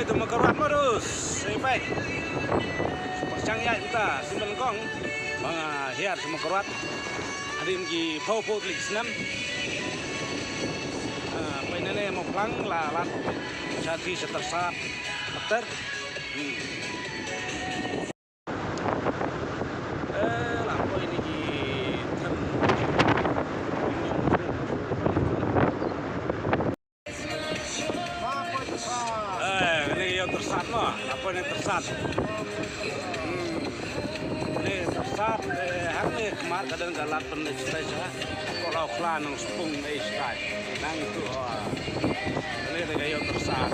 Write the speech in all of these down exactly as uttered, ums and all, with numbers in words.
Te Mawkyrwat mo dus, ei peit. Pyrshang ïaid mynta, shu ban kong. Ba nga hiar sha Mawkyrwat. Hadien ki phew phew tylli ki snem. Ah, peit nangne Mawphlang la lad. Sha ki sha Tyrsad. Ter. Hmm. Eh, la poi ni ki them. Eh, kane ka ïew Tyrsad mo, la poi ni Tyrsad. Hmm. Kane Tyrsad, eh, hangne khmat ka don ka lad pynleit stage ha. Ko la khla nong spung ei stage. Nang tu, ah. Kane ka ïew Tyrsad.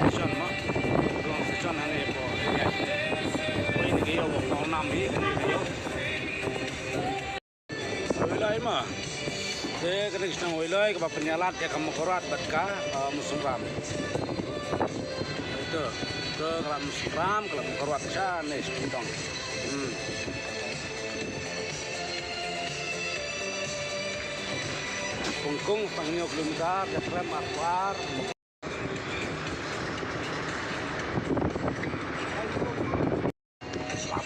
Station mo. Long station hangne ko area. Poi ni ka ïew ba paw nam hi kane ka ïew. Haweiloi ma. Te kane ka shnong Haweiloi kaba pynïaid ïa ka Mawkyrwat bad ka, ah, Mawsynram. Ito, ito ka la Mawsynram, ka la Mawkyrwat sha ne sha Pynthong. Hmm. Pongkung, tang hynñiew kilometer, ka trem ar ar.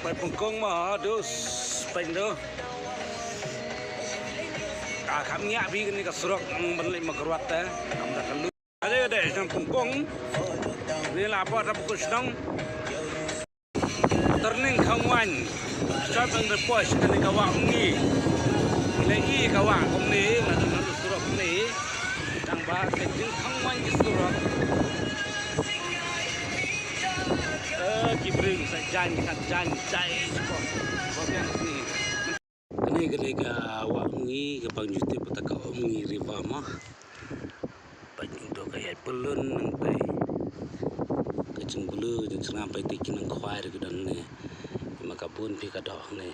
Peit Pongkung ma, dus, peit tu. Ka kham ngiah bha kane ka surok, mm, ban leit Mawkyrwat te. Kam da ka lu. Ade ade, shnong Pongkung. Ni la poi ta Pongkung shnong. Turning Khongwan. Short and repost kane ka wah Umngi. Lei ka wah kumne, la dang surok ni. Tang ba ka jingkhongwan ki surok. Eh, ki briew sa jan, sa jan, jai, ko. Ko biang ni. Kane ka dei ka wah Umngi, ka pang jyntih bad ka Umngi River ma. Peit to ka ïaid pyllun nangtai. Ka jingblei, ka jingchngam peit ki nongkhwai ruh ki don ne. Ma ka bun phi ka doh ne.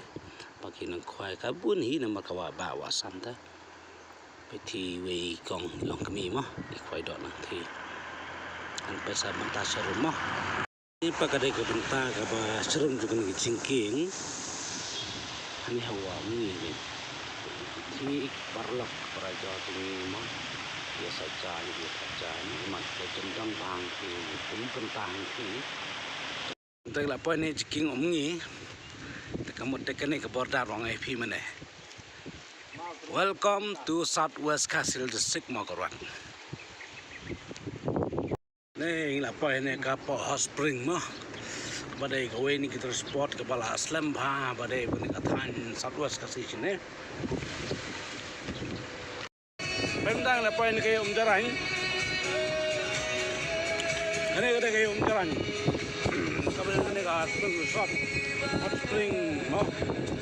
Ma ki nongkhwai ka bun hi namar ka wah bah wah san ta. Peit hi wei kong long kmie mo, i khwai doh nangtai. Kan peit sa bynta sharum mo. Ni pat ka dei ka bynta kaba sharum jong kane ka jingkieng. Ani hawa ni ni. Ni paralok para jong ngi mo. Ïa sa jan, ïa sa jan, mat ka jendang bang ki, ki bynta hangki. Te la poi ni jingkieng Umngi. Te ka mut te kane ka border ong ai phi mane. Welcome to South West Khasi Hills District, Mawkyrwat. Ne ngi la poi ne ka Poh Hot Spring mo. Ba dei kawei na ki tourist spot kaba la slem bha, ba dei kane ka thaiñ South West Khasi shane. Pynban la poi ne ka ïew Umjarain. Kane ka dei ka ïew Umjarain. Kaba dei kane ka spring resort. Hot Spring mo.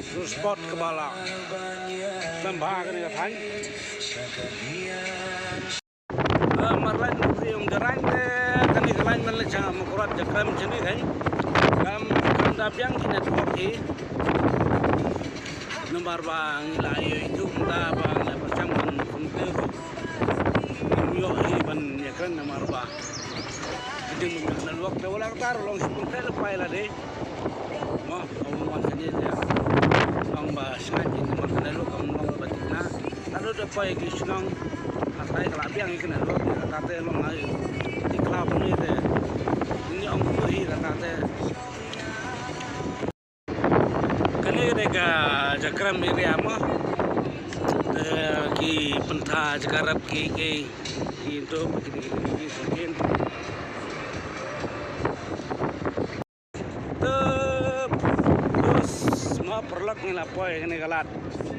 Tourist spot kaba la slem bha kane ka thaiñ. Eh, mar lain ngi ïa Umjarain te kane ka lain ban leit sha Mawkyrwat Jakrem shane kan. Kam, kam da biang ki network hi. Namar ba ngi la ïoh itu mynta ba ngi la pyrshang ban phone te ruh. Ngim ïoh hi ban ïakren namar ba ki dei mynta network te wala kata ruh long shu phone te la pai la dei. Mo, ka wan shane te. Long ba sngewbha namar ka network kam long ba thikna. Lada da poi ki shnong hatai ka la biang ïa kane ruh, kata te long ai. Ki khlaw pynïaid te. Ni ong pynïaid kata te. Kane ka dei ka Jakrem area mo. Te ki pynta Jakrem ki, ki, ki tu, ki, ki, ki, ki, ki. Te, terus, ma paralok ngi la poi kane ka lad.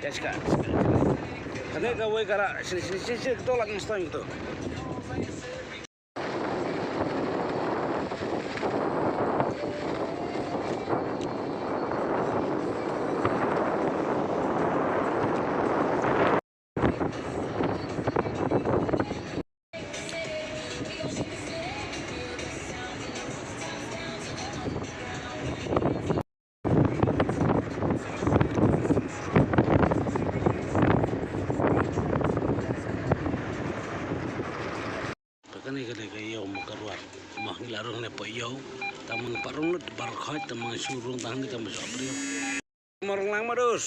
Ïa shika. Kane kawei ka lad, sini, sini, sini, sini, kito lad ngi stoi kito. Kane ka dei ka ïew Mawkyrwat. Ma ngi la rung ne poi ïew. Tang ma ngi pat rung lut baroh khoit, tang ma ngi shu rung tang ne tang ma shu ap briew. Ma rung lang ma dus.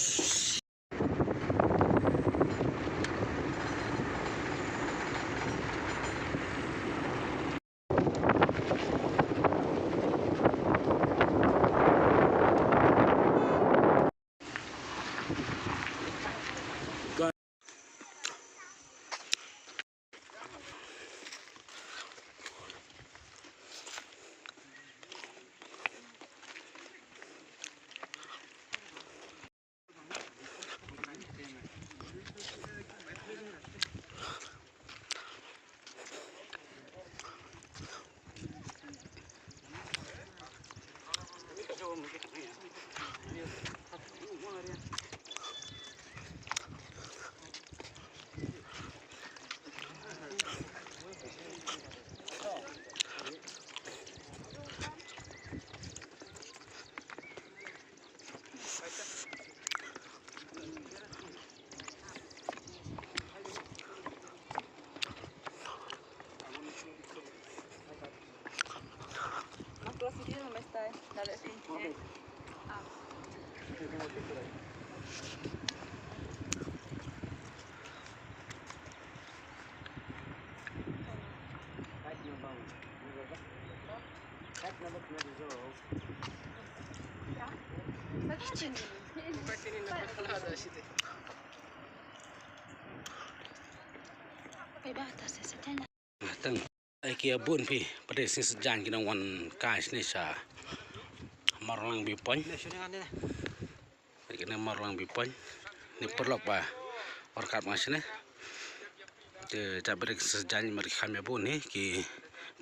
Tang ai ki ïa bun phi, pat de sngi Saitjaiñ ki nang wan kai shane sha Mawrynglang View Point. Kane Mawrynglang View Point. Ni paralok ba ryngkat ma nga shane. Te jait bad sngi Saitjaiñ mar ki kham ïa bun hi ki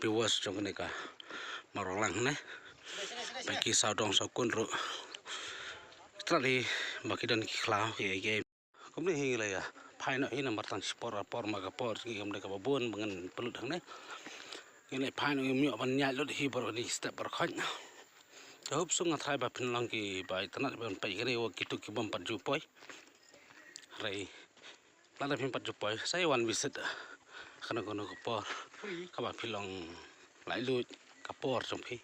viewers jong kane ka Mawrynglang ne. Ba ki sawdong sawkun ruh. Trai ba ki don ki khlaw ki, ki Kumne hi ngi la ïa phai noh hi namar tang shi por por ma ka por ngi kam dei kaba bun ba ngan pynlut hangne. Ngi la phai noh, ngim ïoh ban ïaid lut hi baroh kane step baroh khoit. Te hopsuk nga tharai ba phin long kiba itynnad ban peit kane, wa kito kibym pat ju poi. Hynrei lada phim pat ju poi sa ïa wan visit kano kano ka por kaba phi long laitluid ka por jong phi.